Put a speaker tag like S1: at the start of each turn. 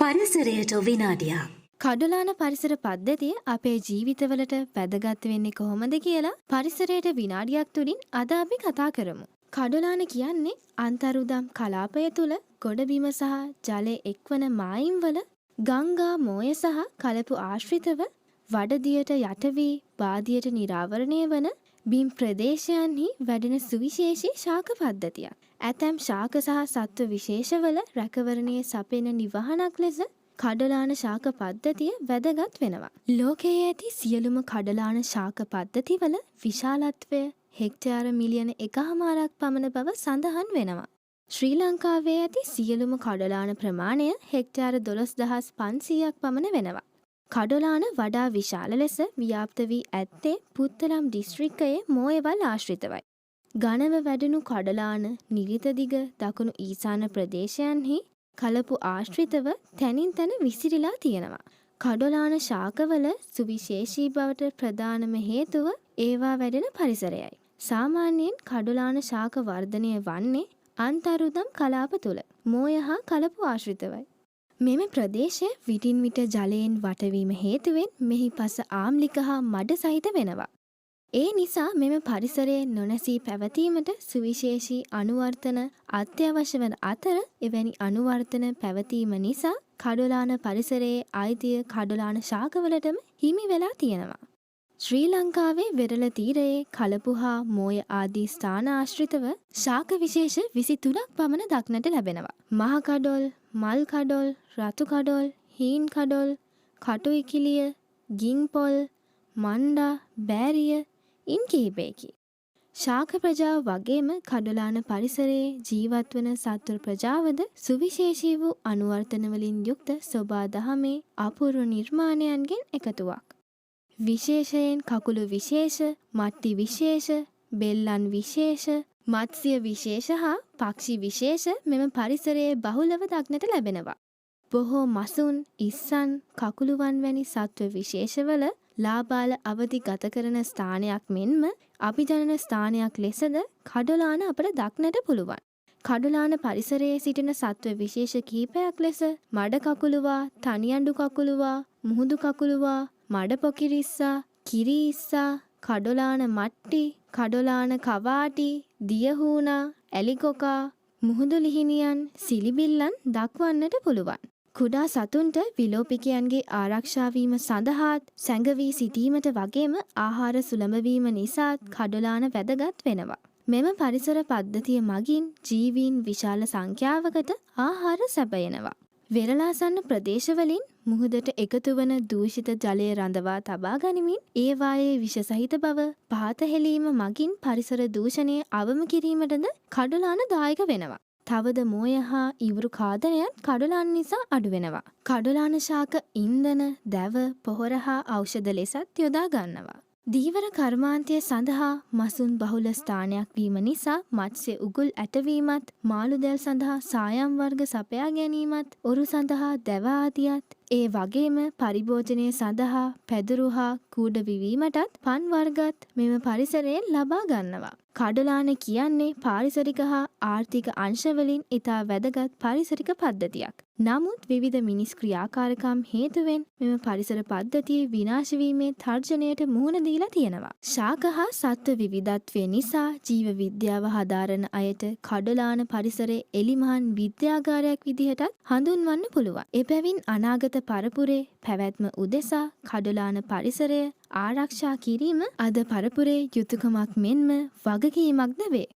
S1: පරිසරයට විනාඩියක්.
S2: කඩොලාන පරිසර පද්ධතිය අපේ ජීවිතවලට වැදගත් වෙන්නේ කොහොමද කියලා පරිසරයට විනාඩියක් තුලින් අද අපි කතා කරමු. කඩොලාන කියන්නේ අන්තරුදම් කලාපය තුල ගොඩබිම සහ ජලය එක්වන මායිම්වල ගංගා මෝය සහ කලපු ආශ්‍රිතව වඩදියට යට වී බාදියට නිරාවරණය වන බිම් ප්‍රදේශයන්හි වැඩෙන සුවිශේෂී ශාක පද්ධතියක්. ඇතැම් ශාක සහ සත්ව විශේෂවල රැකවරණය සපයන නිවහනක් ලෙස කඩලාන ශාක පද්ධතිය වැදගත් වෙනවා. ලෝකයේ ඇති සියලුම කඩලාන ශාක පද්ධතිවල විශාලත්වය හෙක්ටයාර මිලියන 1.5ක් පමණ බව සඳහන් වෙනවා. ශ්‍රී ලංකාවේ ඇති සියලුම කඩලාන ප්‍රමාණය හෙක්ටයාර 12,500ක් පමණ වෙනවා. කඩොලාන වඩා විශාල ලෙස ව්‍යාප්ත වී ඇත්තේ පුත්තලම් දිස්ත්‍රික්කයේ මෝයවල් ආශ්‍රිතවයි. ඝනව වැඩුණු කඩලාන නිරිත දිග දකුණු ඊසාන ප්‍රදේශයන්හි කලපු ආශ්‍රිතව තැනින් තැන විසිරිලා තියෙනවා. කඩොලාන ශාකවල සුවිශේෂී බවට ප්‍රධානම හේතුව ඒවා වැඩෙන පරිසරයයි. සාමාන්‍යයෙන් කඩොලාන ශාක වර්ධනය වන්නේ අන්තරුදම් කලාප තුළ මෝය හා කලපු ආශ්‍රිතවයි. මෙම ප්‍රදේශය විටින් විට ජලයෙන් වටවීම හේතුවෙන් මෙහි පස ආම්ලික හා මඩ සහිත වෙනවා. ඒ නිසා මෙම පරිසරය නොනැසී පැවතීමට සුවිශේෂී අනුවර්තන අත්‍යවශ්‍ය වන අතර, එවැනි අනුවර්තන පැවතීම නිසා කඩොලාන පරිසරයේ අයිතිය කඩොලාන ශාකවලටම හිමි වෙලා තියෙනවා. ශ්‍රී ලංකාවේ වෙරළ තීරයේ කලපු හා මෝය ආදී ස්ථාන ආශ්‍රිතව ශාක විශේෂ 23ක් පමණ දක්නට ලැබෙනවා. මහ කඩොල්, මල් කඩොල්, රතු කඩොල්, හීන් කඩොල්, කටු ඉකිලිය, ගින්පොල්, මණ්ඩා, බෑරිය ඉන් කිහිපයකි. ශාක ප්‍රජාව වගේම කඩොලාන පරිසරයේ ජීවත් වන සත්ව ප්‍රජාවද සුවිශේෂී වූ අනුවර්තන වලින් යුක්ත සොබා දහමේ අපූර්ව නිර්මාණයන්ගෙන් එකතුවක්. විශේෂයෙන් කකුළු විශේෂ, මට්ටි විශේෂ, බෙල්ලන් විශේෂ, මත්ස්‍ය විශේෂ හා පක්ෂි විශේෂ මෙම පරිසරයේ බහුලව දක්නට ලැබෙනවා. බොහෝ මසුන්, ඉස්සන්, කකුළුවන් වැනි සත්ව විශේෂවල ලාබාල අවධි ගත කරන ස්ථානයක් මෙන්ම අභිජනන ස්ථානයක් ලෙසද කඩොලාන අපට දක්නට පුළුවන්. කඩොලාන පරිසරයේ සිටින සත්ව විශේෂ කිහිපයක් ලෙස මඩ කකුළුවා, තනියඬු කකුළුවා, මුහුදු කකුළුවා, මඩ පොකිරිස්සා, කිරි ඉස්සා, කඩොලාන මට්ටි, කඩොලාන කවාටි, දියහූනා, ඇලිකොකා, මුහුදු ලිහිණියන්, සිලිබිල්ලන් දක්වන්නට පුළුවන්. කුඩා සතුන්ට විලෝපිකයන්ගේ ආරක්ෂා වීම සඳහාත් සැඟවී සිටීමට වගේම ආහාර සුලභ වීම නිසාත් කඩොලාන වැදගත් වෙනවා. මෙම පරිසර පද්ධතිය මගින් ජීවීන් විශාල සංඛ්‍යාවකට ආහාර සැපයනවා. වෙරළාසන්න ප්‍රදේශවලින් මුහුදට එකතු වන දූෂිත ජලය රඳවා තබා ගනිමින් ඒවායේ විෂ සහිත බව පහත හෙළීම මගින් පරිසර දූෂණය අවම කිරීමටද කඩොලාන දායක වෙනවා. තවද මෝය හා ඉවුරු ඛාදනයත් කඩොලාන නිසා අඩු වෙනවා. කඩොලාන ශාක ඉන්ධන, දැව, පොහොර හා ඖෂධ ලෙසත් යොදා ගන්නවා. ධීවර කර්මාන්තය සඳහා මසුන් බහුල ස්ථානයක් වීම නිසා මත්ස්‍ය උගුල් ඇටවීමත්, මාළු දැල් සඳහා සායම් වර්ග සපයා ගැනීමත්, ඔරු සඳහා දැව ආදියත්, ඒ වගේම පරිභෝජනය සඳහා පැදුරු හා කූඩ විවීමටත් පන් වර්ගත් මෙම පරිසරයෙන් ලබා ගන්නවා. කඩොලාන කියන්නේ පාරිසරික හා ආර්ථික අංශවලින් ඉතා වැදගත් පරිසරික පද්ධතියක්. නමුත් විවිධ මිනිස් ක්‍රියාකාරකම් හේතුවෙන් මෙම පරිසර පද්ධතිය විනාශ වීමේ තර්ජනයට මුහුණ දීලා තියෙනවා. ශාක හා සත්ව විවිධත්වය නිසා ජීව විද්‍යාව හදාරන අයට කඩොලාන පරිසරය එළිමහන් විද්‍යාගාරයක් විදිහටත් හඳුන්වන්න පුළුවන්. එබැවින් අනාගත පරපුරේ පැවැත්ම උදෙසා කඩොලාන පරිසරය ආරක්ෂා කිරීම අද පරපුරේ යුතුකමක් මෙන්ම වගකීමක්ද වේ.